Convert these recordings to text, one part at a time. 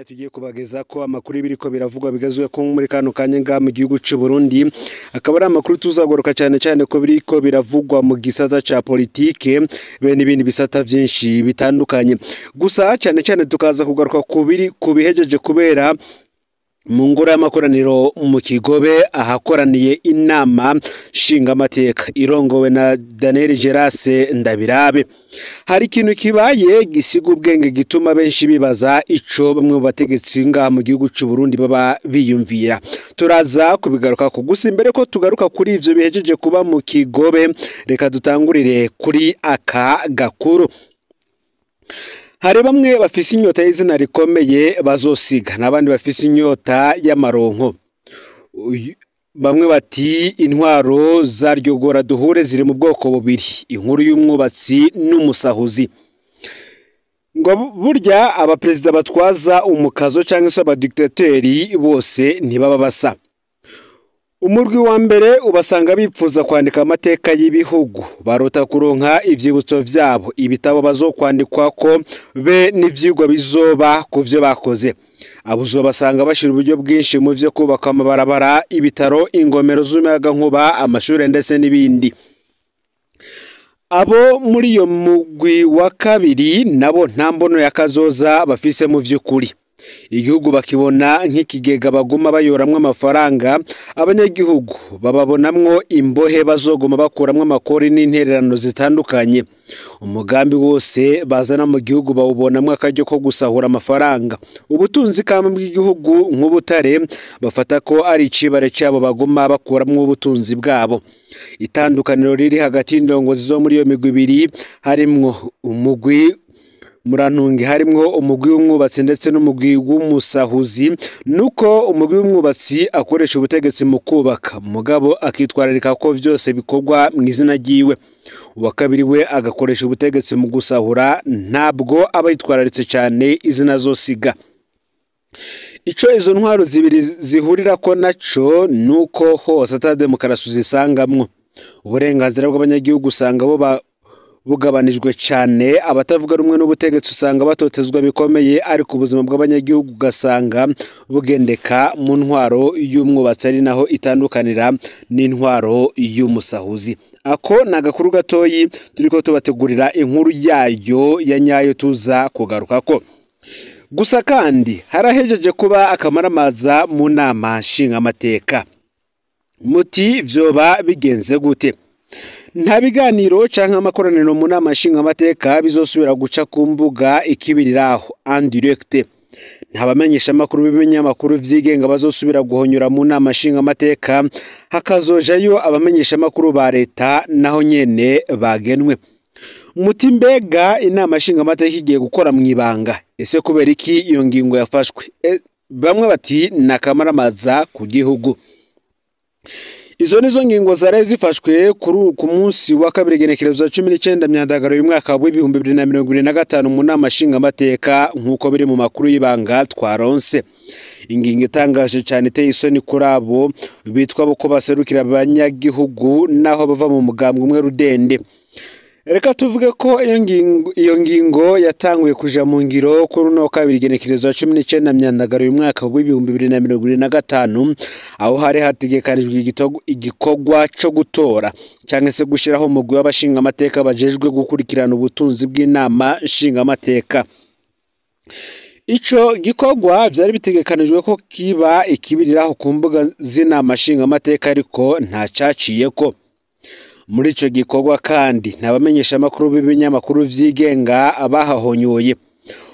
Kanya tugiye kubageza ko amakuru y'ibiriko biravugwa bigezwe ko muri kano kanya ngaha mu gihugu c'u Burundi, akaba ari amakuru tuzagaruka cyane cyane ko biriko biravugwa mu gisata ca politike be n'ibindi bisata vyinshi bitandukanye. Gusa cyane cyane tukaza kugaruka ku biri ku bihejeje kubera mu ngoro y'amakoraniro mu Kigobe, ahakoraniye inama nshingamateka irongowe na Daniel Gerase Ndabirabe. Hari ikintu kibaye gisiga ubwenge gituma benshi bibaza ico bamwe mu bategetsi ngaha mu gihugu c'u Burundi baba biyumvira. Turaza kubigaruka ko, gusa imbere ko tugaruka kuri ivyo bihejeje kuba mu Kigobe, reka dutangurire kuri aka gakuru. Hari bamwe bafise inyota y'izina rikomeye bazosiga, n'abandi bafise inyota y'amaronko. Bamwe bati intwaro za Ryogora duhure ziri mu bwoko bubiri, inkuru y'umwubatsi n'umusahuzi. Ngo burya abaperezida batwaza umukazo cyangwa se abadiktateri bose ntibaba basa. Umurwi wa mbere ubasanga bipfuza kwandika amateka y'ibihugu, barota kuronka ivyibutso vyabo, ibitabo bazokwandikwa ko be n'ivyigwa bizoba ku vyo bakoze. Abo uzobasanga bashira uburyo bwinshi mu vyo kubaka amabarabara, ibitaro, ingomero z'umuyagankuba, amashure ndetse n'ibindi. Abo muri iyo mugwi wa kabiri nabo nta mbono ya kazoza bafise mu vy'ukuri. Igihugu bakibona nk'ikigega baguma bayoramwo amafaranga, abanyagihugu bababonamwo imbohe bazoguma bakuramwo amakori n'intererano zitandukanye. Umugambi wose bazana mu gihugu bawubonamwo akaryo ko gusahura amafaranga. Ubutunzi kama bw'igihugu nk'ubutare bafata ko ari icibare cabo baguma bakuramwo ubutunzi bwabo. Itandukaniro riri hagati y'indongozi zo muri iyo migwi ibiri, harimwo umugwi murantungi, harimwo umugwi w'umwubatsi ndetse n'umugwi w'umusahuzi, nuko umugwi w'umwubatsi akoresha ubutegetsi mu kubaka, mugabo akitwararika ko vyose bikorwa mu izina ryiwe. Uwa kabiri we agakoresha ubutegetsi mu gusahura, ntabwo aba yitwararitse cyane izina azosiga. Ico izo ntwaro zibiri zihurirako naco nuko hose ata demokarasi uzisangamwo. Uburenganzira bw'abanyagihugu usanga buba bugabanijwe cyane, abatavuga rumwe n'ubutegetsi usanga batotezwa bikomeye, ariko ubuzima bw'abanyagihugu ugasanga bugendeka mu ntwaro y'umwubatsi, ari naho itandukanira n'intwaro y'umusahuzi. Ako ni agakuru gatoyi turiko tubategurira inkuru yayo ya nyayo tuza kugarukako. Gusa kandi harahejeje kuba akamaramaza mu nama nshingamateka. Muti vyoba bigenze gute? Nta biganiro canke amakoraniro mu nama nshingamateka bizosubira guca ku mbuga ikibiriraho en direct. Nta bamenyeshamakuru b'ibinyamakuru vyigenga bazosubira guhonyora mu nama nshingamateka, hakazojayo abamenyeshamakuru ba leta naho nyene bagenwe. Muti mbega inama nshingamateka igiye gukora mw'ibanga, ese kubera iki iyo ngingo yafashwe? Bamwe bati ni akamaramaza ku gihugu. Izo nizo ngingo zari zifashwe kuri ku munsi wa kabiri genekerezo 19 Myandagaro y'umwaka w'2025 mu nama nshingamateka, nk'uko biri mu makuru y'ibanga twaronse. Ingingo itangaje cyane iteye isoni kuri abo bitwa ko baserukira abanyagihugu naho bava mu mugambwe umwe rudende. Reka tuvuge ko iyo ngingo yatanguye kuja mu ngiro kuri uno kabiri genekerezo 19 Myandagaro y'umwaka w'2025, aho hari hategekanijwe igikorwa co gutora canke se gushiraho umugwi w'abashingamateka bajejwe gukurikirana ubutunzi bw'inama nshingamateka. Ico gikorwa vyari bitegekanijwe ko kiba ikibiriraho ku mbuga z'inama nshingamateka, ariko nta caciyeko. Muri ico gikorwa kandi nta bamenyeshamakuru b'ibinyamakuru vyigenga abahahonyoye.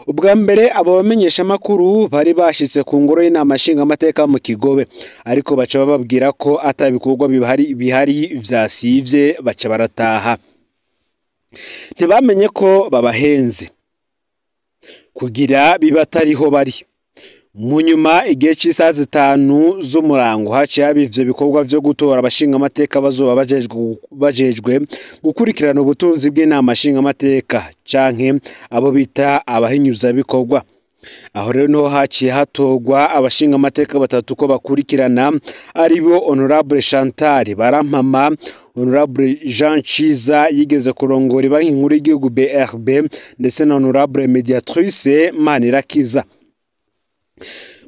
Ubwa mbere abo bamenyeshamakuru bari bashitse ku ngoro y'inama nshingamateka mu Kigobe, ariko baca bababwira ko ata bikorwa bihari vyasivye, baca barataha. Ntibamenye ko babahenze kugira biba atariho bari. Mu nyuma igihe c'isaha 5 z'umurango haciye haba ivyo bikorwa vyo gutora abashingamateka bazoba bajejwe gukurikirana ubutunzi bw'inama nshingamateka canke abo bita abahinyuzabikorwa. Aho rero niho haciye hatorwa abashingamateka batatu ko bakurikirana, aribo Honorable Chantal Barampama, Honorable Jean Ciza yigeze kurongora Banki Nkuru y'Igihugu BRB, ndetse na Honorable Mediatrice Manirakiza.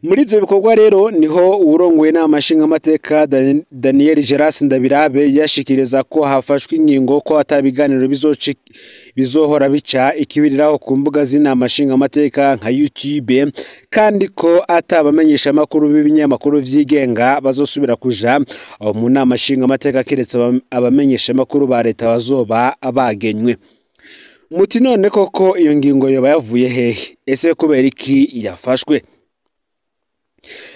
Muri ivyo bikorwa rero niho uwurongoye inama nshingamateka Daniel Geras Ndabirabe yashikiriza ko hafashwe ingingo ko ata biganiro bizohora bica ikibiriraho ku mbuga z'inama nshingamateka nka YouTube, kandi ko atabamenyesha amakuru b'ibinyamakuru vyigenga bazosubira kuja aho mu nama nshingamateka kiretse abamenyesha amakuru ba leta bazoba bagenywe. Muti none koko iyo ngingo yoba yavuye hehe? Ese kubera iki yafashwe?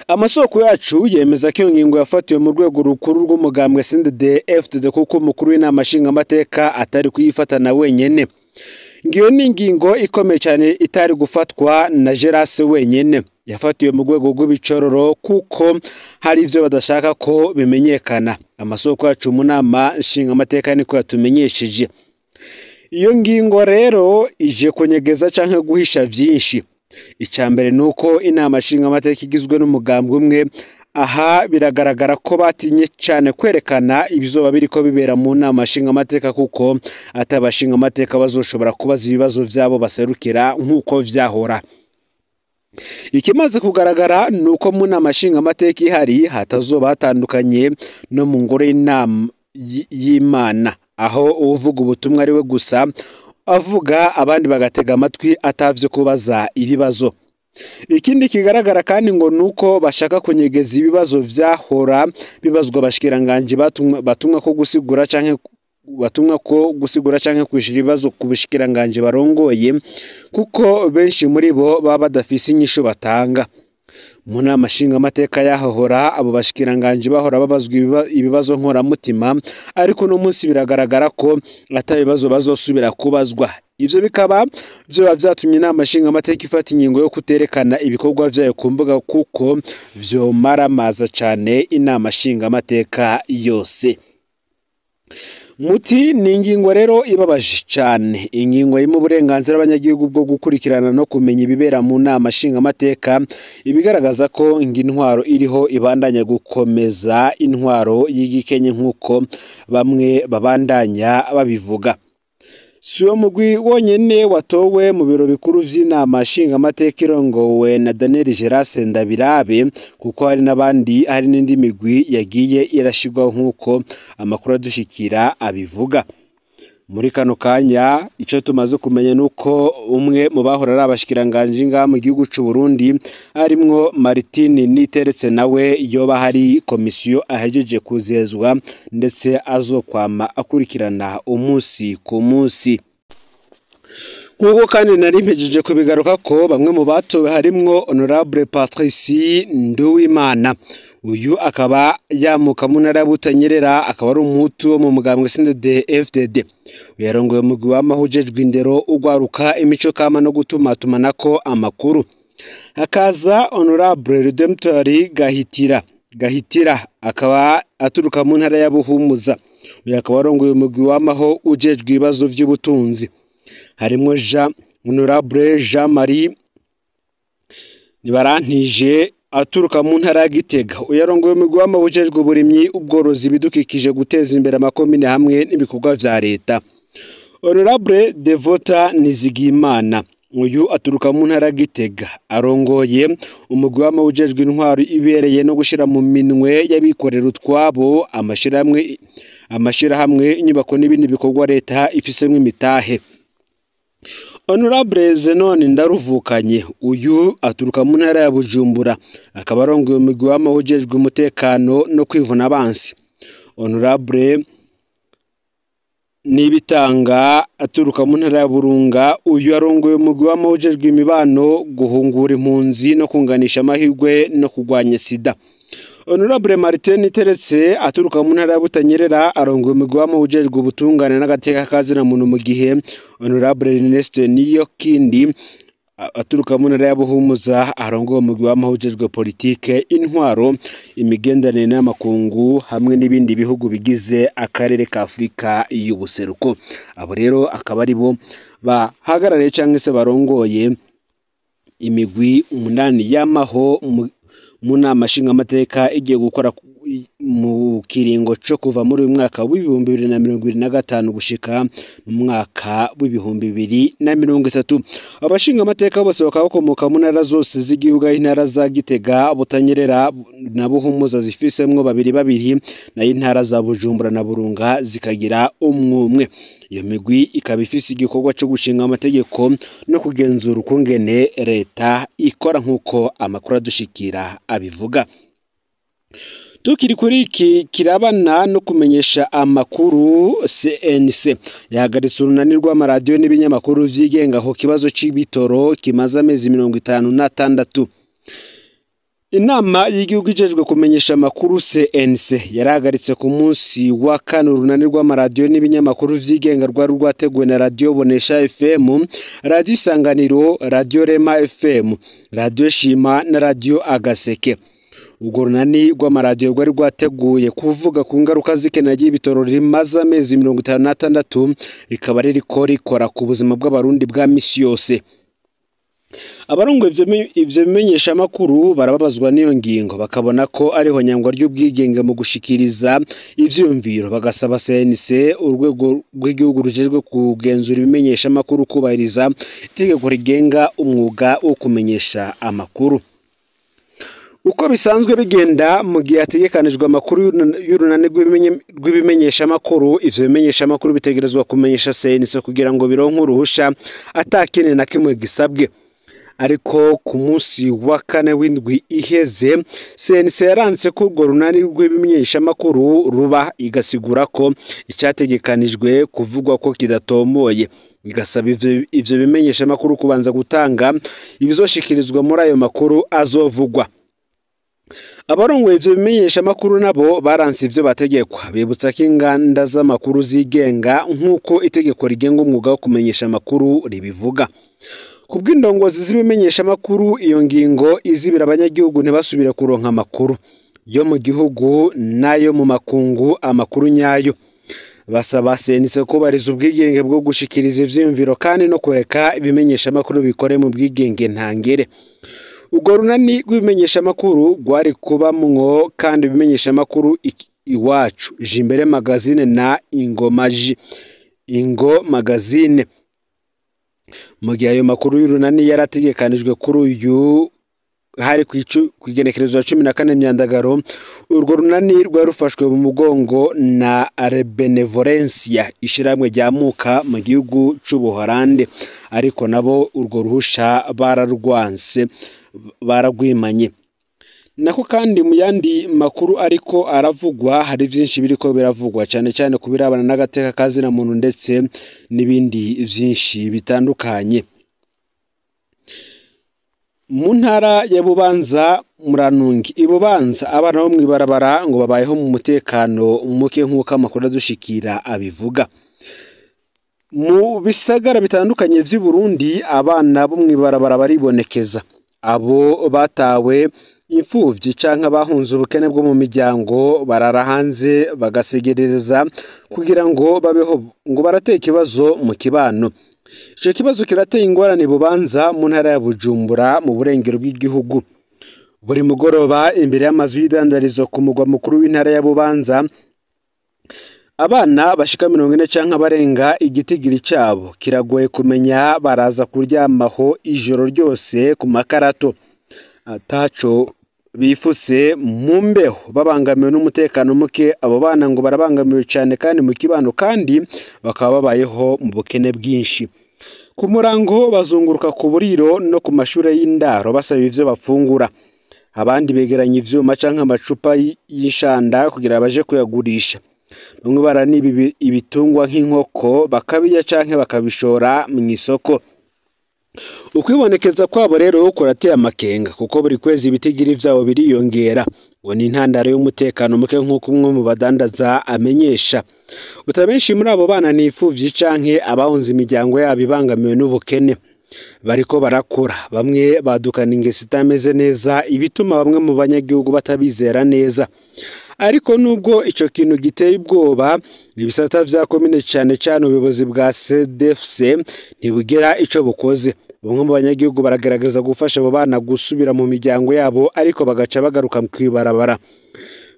Amasoko yacu yemeza ko iyo ngingo yafatiwe mu rwego rukuru rw'umugambwe CNDD-FDD, kuko umukuru w'inama nshingamateka atari kuyifatana wenyene. Ngiyo ni ingingo ikomeye cyane itari gufatwa na Geras wenyene, yafatiwe mu rwego rw'ibicororo kuko hari ivyo badashaka ko bimenyekana. Amasoko yacu mu nama nshingamateka niko yatumenyesheje. Iyo ngingo rero ije kunyegeza canke guhisha vyinshi. Icambere nuko inama nshingamateka igizwe n'umugambwe umwe. Aha biragaragara ko batinye cyane kwerekana ibizoba biriko bibera mu nama nshingamateka, kuko atabashingamateka bazoshobora kubaza ibibazo vyabo baserukira nk'uko vyahora. Ikimaze kugaragara nuko mu nama nshingamateka ihari hatazoba hatandukanye no mu ngoro y'inama y'Imana, aho uvuga ubutumwa ari we gusa avuga, abandi bagatega amatwi atavyo kubaza ibibazo. Ikindi kigaragara kandi ngo nuko bashaka kunyegeza ibibazo vyahora bibazwa abashikiranganje batumwa ko gusigura canke batumwa ko gusigura canke kwishira ibibazo ku bushikiranganje barongoye, kuko benshi muri bo baba badafise inyishu batanga. Mu nama nshingamateka yahahora abo bashikiranganje bahora babazwa ibibazo nkoramutima, ariko no munsi biragaragara ko ata bibazo bazosubira kubazwa. Ivyo bikaba vyoba vyatumye inama nshingamateka ifata ingingo yo kuterekana ibikorwa vyayo ku mbuga, kuko vyomaramaza cane inama nshingamateka yose. Muti ni ingingo rero ibabaje cane, ingingo irimo uburenganzira abanyagihugu bwo gukurikirana no kumenya ibibera mu nama nshingamateka, ibigaragaza ko intwaro iriho ibandanya gukomeza intwaro y'igikenye nk'uko bamwe babandanya babivuga. Si uwo mugwi wonyene watowe mu biro bikuru vy'inama nshingamateka irongowe na Daniel Geras Ndabirabe, kuko hari n'abandi, hari n'indi migwi yagiye irashirwaho nk'uko amakuru adushikira abivuga. Muri kano kanya ico tumaze kumenya nuko umwe mu bahora ari abashikiranganje ngaha mu gihugu c'u Burundi harimwo Martin Niteretse, nawe yoba hari komisiyo ahejeje kuzezwa ndetse azokwama akurikirana umunsi ku munsi. Nk'uko kandi nari mpejeje kubigaruka ko bamwe mu batowe harimwo Honorable Patrice Nduwimana, uyu akaba yamuka mu ntara ya Butanyerera, akaba ari umuhutu wo mu mugambwe CNDD-FDD. Yarongoye umugwi w'amahujejwe indero, ugwaruka, imico kama no gutumatumanako amakuru. Hakaza Honorable Redempteur Gahitira, akaba aturuka mu ntara ya Buhumuza, uyu akaba arongoye umugwi w'amaho ujejwe ibibazo vy'ubutunzi. Harimwo Jean Honorable Jean Marie Nibarantije aturuka mu ntara ya Gitega, uyu arongoye umugwi w'amaho ujejwe uburimyi, ubworozi, ibidukikije, guteza imbere amakomine hamwe n'ibikorwa vya leta. Honorable Devota Nizigimana, uyu aturuka mu ntara ya Gitega, arongoye umugwi w'amaho ujejwe intwaro ibereye no gushira mu minwe y'abikorera utwabo, amashirahamwe, inyubako n'ibindi bikorwa leta ifisemwo imitahe. Honorable Zenon Ndaruvukanye, uyu aturuka mu ntara ya Bujumbura, akaba arongoye umugwi w'amaho ujejwe umutekano no kwivuna abansi. Honorable Nibitanga aturuka mu ntara ya Burunga, uyu arongoye umugwi w'amaho ujejwe imibano, guhungura impunzi no kunganisha amahirwe no kurwanya sida. Honorable Martin Niteretse aturuka mu ntara ya Butanyerera, arongoye umugwi w'amaho ujejwe ubutungane n'agateka kazina muntu, mu gihe Honorable Ernest Niyokindi aturuka mu ntara ya Buhumuza arongoye umugwi w'amaho ujejwe politike, intwaro, imigenderanire n'amakungu hamwe n'ibindi bihugu bigize akarere ka Afurika y'ubuseruko. Abo rero akaba ari bo bahagarariye canke se barongoye imigwi umunani y'amaho mu nama nshingamateka igiye gukora mu kiringo co kuva muri uyu mwaka w'2025 gushika mu mwaka w'2030. Abashinga amateka bose bakaba bakomoka mu ntara zose z'igihugu, aho intara za Gitega, Butanyerera na Buhumuza zifisemwo babiri babiri, nayo intara za Bujumbura na Burunga zikagira umwe umwe. Iyo migwi ikaba ifise igikorwa co gushinga amategeko no kugenzura ukungene leta ikora, nk'uko amakuru adushikira abivuga. Tukiri kuri iki kirabana no kumenyesha amakuru, CNC yahagaritse urunani rw'amaradiyo n'ibinyamakuru vyigenga ku kibazo c'ibitoro kimaze amezi 56. Inama y'igihugu ijejwe kumenyesha amakuru CNC yarahagaritse ku munsi wa kane urunani rw'amaradiyo n'ibinyamakuru vyigenga rwari rwateguwe na Radiyo Bonesha FM, Radiyo Isanganiro, Radiyo Rema FM, Radiyo Shima na Radiyo Agaseke. Urwo runani rw'amaradiyo rwari rwateguye kuvuga ku ngaruka z'ikena ry'ibitoro rimaze amezi 56, rikaba ririko rikora ku buzima bw'Abarundi bwa misi yose. Abarongoye ivyo bimenyeshamakuru barababazwa n'iyo ngingo, bakabona ko ariho nyangwa ry'ubwigenge mu gushikiriza ivyiyumviro, bagasaba CNC, urwego rw'igihugu rujejwe kugenzura ibimenyeshamakuru, kubahiriza itegeko rigenga umwuga wo kumenyesha amakuru. Uko bisanzwe bigenda mu gihe hategekanijwe amakuru y'urunani rw'ibimenyeshamakuru, ivyo bimenyeshamakuru bitegerezwa kumenyesha CNC kugira ngo bironke uruhusha atakindi na kimwe gisabwe. Ariko ku munsi wa kane w'indwi iheze, CNC yaranse ko urwo runani rw'ibimenyeshamakuru ruba, igasigura ko icategekanijwe kuvugwa ko kidatomoye, igasaba ivyo bimenyeshamakuru kubanza gutanga ibizoshikirizwa muri ayo makuru azovugwa. Abarongoye ivyo bimenyeshamakuru nabo baranse ivyo bategekwa, bibutsa ko inganda z'amakuru zigenga nk'uko itegeko rigenga umwuga wo kumenyesha amakuru ribivuga. Ku bw'indongozi z'ibimenyeshamakuru, iyo ngingo izibira abanyagihugu ntibasubire kuronka amakuru yo mu gihugu n'ayo mu makungu, amakuru nyayo. Basaba CNC kubahiriza ubwigenge bwo gushikiriza ivyiyumviro kandi no kureka ibimenyeshamakuru bikore mu bwigenge ntangere. Urwo runani rw'ibimenyeshamakuru rwari kubamwo kandi ibimenyeshamakuru Iwacu, Jimbere Magazine na Ingomaji Ingo Magazine. Mu gihe ayo makuru y'urunani yarategekanijwe kuri uyu hari kw'igenekerezo 14 Myandagaro, urwo runani rwari rufashwe mu mugongo na Benevolencia, ishirahamwe ryamuka mu gihugu c'Ubuholande, ariko nabo urwo ruhusha bararwanse, baragwimanye. Nako kandi mu yandi makuru ariko aravugwa, hari vyinshi biriko biravugwa cane cane ku birabana n'agateka kazina muntu ndetse n'ibindi vyinshi bitandukanye. Mu ntara ya Bubanza, Muranungi, Ibubanza, abana bo mw'ibarabara ngo babayeho mu mutekano muke, nk'uko amakuru adushikira abivuga. Mu bisagara bitandukanye vy'i Burundi, abana bo mw'ibarabara baribonekeza. Abo batawe, imfuvyi canke abahunze ubukene bwo mu miryango, barara hanze bagasegerereza kugira ngo babeho, ngo barateye ikibazo mu kibano. Ico kibazo kirateye ingorane Bubanza mu ntara ya Bujumbura mu burengero bw'igihugu. Buri mugoroba, imbere y'amazu y'idandarizo ku mugwa mukuru w'intara ya Bubanza, abana bashika 40 canke abarenga, igitigiri cabo kiragoye kumenya, baraza kuryamaho ijoro ryose ku makarato ataco bifuse mu mbeho, babangamiwe n'umutekano muke. Abo bana ngo barabangamiwe cane kandi mu kibano, kandi bakaba babayeho mu bukene bwinshi. Ku murango bazunguruka ku buriro no ku mashure y'indaro basaba ivyo bafungura. Abandi begeranya ivyuma canke amacupa y'inshanda kugira baje kuyagurisha. Bamwe baraniba ibitungwa nk'inkoko bakabirya canke bakabishora mw'isoko. Ukwibonekeza kwabo rero kurateye amakenga, kuko buri kwezi ibitigiri vyabo biriyongera, ngo ni intandaro y'umutekano muke, nk'uko umwe mu badandaza amenyesha. Uta benshi muri abo bana ni imfuvyi canke abahunze imiryango yabo ibangamiwe n'ubukene. Bariko barakura, bamwe badukana ingeso itameze neza, ibituma bamwe mu banyagihugu batabizera neza. Ariko nubwo ico kintu giteye ubwoba, ibisata vya komine, cane cane ubuyobozi bwa CDFC, ntibugera ico bukoze. Bamwe mu banyagihugu baragerageza gufasha abo bana gusubira mu miryango yabo, ariko bagaca bagaruka kw'ibarabara.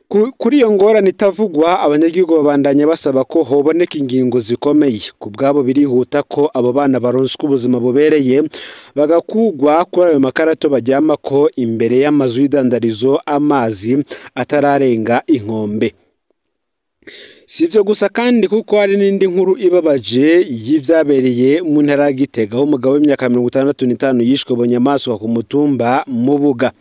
Kuri iyo ngorane itavugwa, abanyagihugu babandanya basaba ko hoboneka ingingo zikomeye. Ku bwabo birihuta ko abo bana baronswa ubuzima bubereye, bagakugwa kuri ayo makarato baryamako imbere y'amazu y'idandarizo amazi atararenga inkombe. Si ivyo gusa kandi, kuko hari n'indi nkuru ibabaje y'ivyabereye mu ntara ya Gitega, aho umugabo w'imyaka 65 yishwe bunyamaswa ku mutumba Mubuga.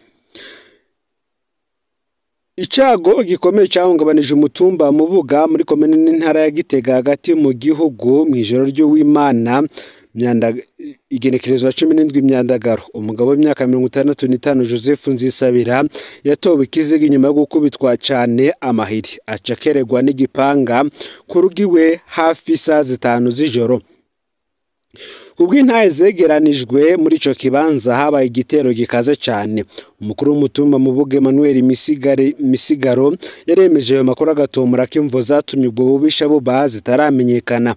Icago gikomeye cahungabanije umutumba Mubuga muri komine n'intara ya Gitega hagati mu gihugu mw'ijoro ry'Uwimana igenekerezo ya 17 Myandagaro. Umugabo w'imyaka 65 Joseph Nzisabira yatowe ikiziga inyuma yo gukubitwa cane amahiri, aca akeregwa n'igipanga ku rugo iwe hafi isaha 5 z'ijoro. Kubw'intahe zegeranijwe muri ico kibanza habaye igitero gikaze cane. Umukuru w'umutumba Mubuga Emmanuel Misigaro yaremeje ayo makuru, agatomora ko imvo zatumye ubwo bubisha buba zitaramenyekana,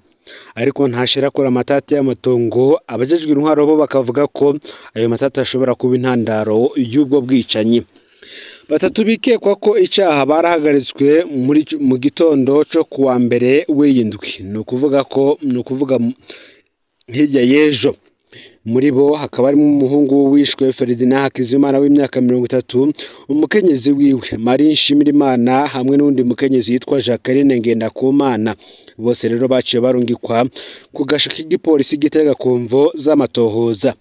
ariko ntashira kure amatati y'amatongo. Abajejwe intwaro bo bakavuga ko ayo matati ashobora kuba intandaro y'ubwo bwicanyi. Batatu bikekwa ko icaha barahagaritswe mu gitondo co kuwa mbere w'iyi ndwi, ni ukuvuga hirya y'ejo. Muri bo hakaba harimo umuhungu wishwe Ferdinand Hakizimana w'imyaka 30, umukenyezi wiwe Marie Nshimirimana hamwe n'undi mukenyezi yitwa Jacqueline Ngendakumana. Bose rero baciye barungikwa ku gasho k'igipolisi Gitega ku mvo z'amatohoza.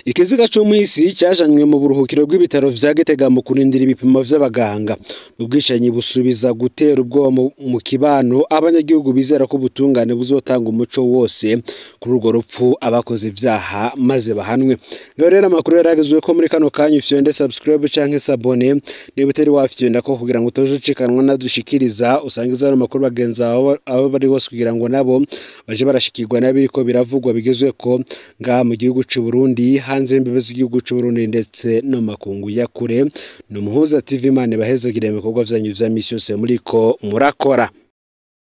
Ikiziga c'umwisi cajanywe mu buruhukiro bw'ibitaro vya Gitega mu kurindira ibipimo vy'abaganga. Ubwicanyi busubiza gutera ubwoba mu kibano, abanyagihugu bizera ko ubutungane buzotanga umuco wose kuri urwo rupfu, abakoze ivyaha maze bahanwe. Ngaho rero amakuru yaragezwe ko muri kano kanya, ufyonde subscribe canke s'abonner niba utari wafyonda ko, kugira ngo utoje ucikanwa nadushikiriza. Usangize ano makuru bagenzi bawe aho bari hose, kugira ngo nabo baje barashikirwa n'abiriko biravugwa bigezweko ngaha mu gihugu c'u Burundi, hanze y'imbibe z'igihugu c'u Burundi ndetse no makungu ya kure. Ni Umuhuza TV. Imana ibahezagire mu bikorwa vyanyu vya misi yose muriko murakora.